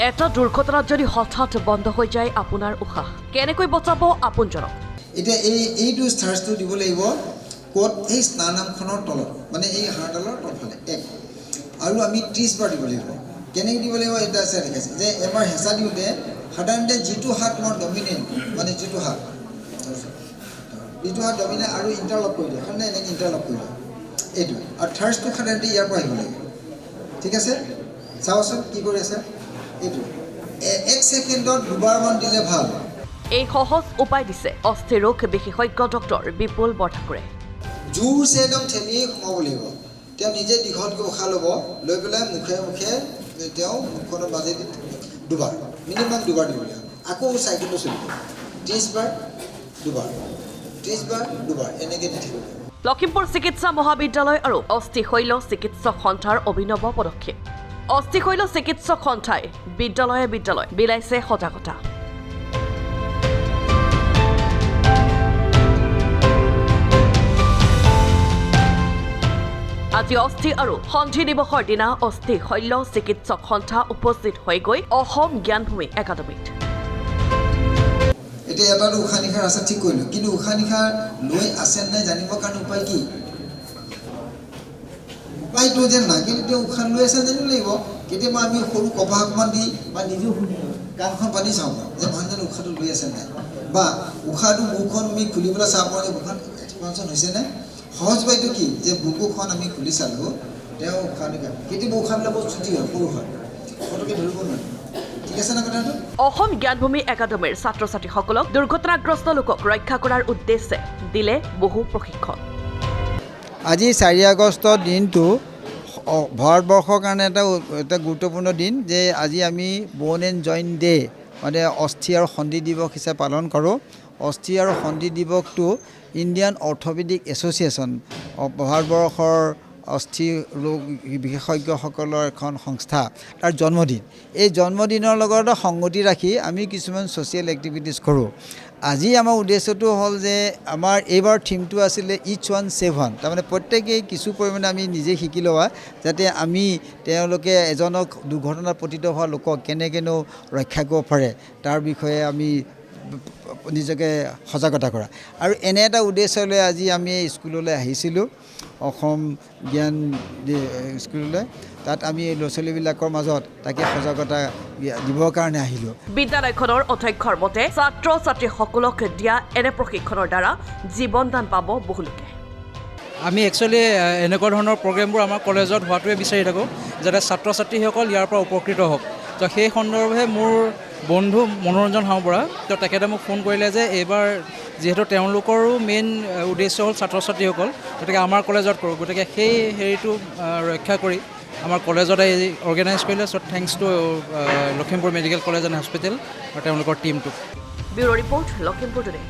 এটা দুৰ্ঘটনাত যদি হঠাৎ বন্ধ হৈ যায় আপোনাৰ উশাহ, কেনেকৈ বচাব আপোনজনক? এতিয়া এইটো চাৰ্জটো দিব লাগিব ক'ত? এই ষ্টাৰ্নামখনৰ তলত, মানে এই হাড়ডালৰ তলফালে এক। আৰু আমি 30 বাৰ দিব লাগিব। কেনেকৈ দিব লাগিব এতিয়া আছে দেখাইছে যে এবাৰ হেঁচা দিওঁতে সাধাৰণতে যিটো হাত তোমাৰ ডমিনেণ্ট, মানে যিটো হাত ডমিনেণ্ট আৰু ইণ্টাৰলক কৰি দিয়ে, সাধাৰণতে এনেকৈ ইণ্টাৰলক কৰি দিয়ে এইটো। আৰু থাৰ্ছটো সাধাৰণতে ইয়াৰ পৰা আহিব লাগে, ঠিক আছে? চাবচোন কি কৰি আছে। এইটো এক ছেকেণ্ডত দুবাৰমান দিলে ভাল। এই সহজ উপায় দিছে অস্থিৰোগ বিশেষজ্ঞ ডক্টৰ বিপুল বৰঠাকুৰে। জোৰছে একদম ঠেলি সোমাব লাগিব। তেওঁ নিজে দীঘলকৈ উশাহ ল'ব, লৈ পেলাই মুখে মুখে তেওঁ মুখখনৰ মাজেদি দুবাৰ, মিনিমাম দুবাৰ দিব লাগিব। আকৌ চাইকেলটো চলিব, 30 বাৰ দুবাৰ, 30 বাৰ দুবাৰ, এনেকৈ দি থাকিব লাগিব। লখিমপুৰ চিকিৎসা মহাবিদ্যালয় আৰু অস্থিশৈল চিকিৎসক সন্থাৰ অভিনৱ পদক্ষেপ। অস্থিশৈল চিকিৎসক সন্থাই বিদ্যালয়ে বিদ্যালয় বিলাইছে সজাগতা। আজি অস্থি আৰু সন্ধি দিৱসৰ দিনা অস্থি শল্য চিকিৎসক সন্থা উপস্থিত হৈ গৈ অসম জ্ঞানভূমি একাডেমীত। এতিয়া এটাতো উশাহ নিশাহ ৰাস্তা ঠিক কৰিলোঁ, কিন্তু উশাহ নিশাহ লৈ আছে নাই জানিবৰ কাৰণে উপায় কি? উপায়টো যে নাকেদি তেওঁ উশাহ লৈ আছে জানিব লাগিব। কেতিয়াবা আমি সৰু কপাহ অকণমান দি বা নিজেও শুনি কাণখন পাতি চাওঁ যে মানুহজনে উশাহটো লৈ আছে নাই, বা উশাহটো মুখখন আমি খুলি পেলাই চাব পাৰোঁ যে মুখখন এক্সপানশ্যন হৈছে নে। সহজ উপায়টো কি যে বুকুখন আমি খুলি চালোঁ তেওঁ উশাহ নিশাহ। কেতিয়াবা উশাহবিলাক বহুত চুটি হয়, সৰু হয়, পটককৈ ধৰিব নোৱাৰি, ঠিক আছে নে কথাটো? অসম জ্ঞানভূমি একাডেমীৰ ছাত্ৰ ছাত্ৰীসকলক দুৰ্ঘটনাগ্ৰস্ত লোকক ৰক্ষা কৰাৰ উদ্দেশ্যে দিলে বহু প্ৰশিক্ষণ। আজি 4 আগষ্টৰ দিনটো ভাৰতবৰ্ষৰ কাৰণে এটা গুৰুত্বপূৰ্ণ দিন যে আজি আমি ব'ন এণ্ড জইণ্ট ডে, মানে অস্থি আৰু সন্ধি দিৱস হিচাপে পালন কৰোঁ। অস্থি আৰু সন্ধি দিৱসটো ইণ্ডিয়ান অৰ্থপেডিক এছ'চিয়েশ্যন, ভাৰতবৰ্ষৰ অস্থি ৰোগ বিশেষজ্ঞসকলৰ এখন সংস্থা, তাৰ জন্মদিন। এই জন্মদিনৰ লগত সংগতি ৰাখি আমি কিছুমান ছ'চিয়েল এক্টিভিটিছ কৰোঁ। আজি আমাৰ উদ্দেশ্যটো হ'ল যে আমাৰ এইবাৰ থিমটো আছিলে ইচ ওৱান ছেভ ওৱান। তাৰমানে প্ৰত্যেকেই কিছু পৰিমাণে আমি নিজে শিকি লোৱা, যাতে আমি তেওঁলোকে এজনক দুৰ্ঘটনাত পতিত হোৱা লোকক কেনেকৈনো ৰক্ষা কৰিব পাৰে, তাৰ বিষয়ে আমি নিজকে সজাগতা কৰা। আৰু এনে এটা উদ্দেশ্য লৈ আজি আমি স্কুললৈ আহিছিলোঁ, অসম জ্ঞান স্কুললৈ। তাত আমি ল'ৰা ছোৱালীবিলাকৰ মাজত তাকে সজাগতা দিবৰ কাৰণে আহিলোঁ। বিদ্যালয়খনৰ অধ্যক্ষৰ মতে ছাত্ৰ ছাত্ৰীসকলক দিয়া এনে প্ৰশিক্ষণৰ দ্বাৰা জীৱনদান পাব বহুলোকে। আমি একচুৱেলি এনেকুৱা ধৰণৰ প্ৰগ্ৰেমবোৰ আমাৰ কলেজত হোৱাটোৱে বিচাৰি থাকোঁ, যাতে ছাত্ৰ ছাত্ৰীসকল ইয়াৰ পৰা উপকৃত হওক। তো সেই সন্দৰ্ভে মোৰ বন্ধু মনোৰঞ্জন হাওবৰা, তো তেখেতে মোক ফোন কৰিলে যে এইবাৰ যিহেতু তেওঁলোকৰো মেইন উদ্দেশ্য হ'ল ছাত্ৰ ছাত্ৰীসকল, গতিকে আমাৰ কলেজত কৰোঁ। গতিকে সেই হেৰিটো ৰক্ষা কৰি আমাৰ কলেজত এই অৰ্গেনাইজ কৰিলে। So thanks to Lakhimpur Medical College and Hospital আৰু তেওঁলোকৰ টীমটোক। Bureau report, Lakhimpur today.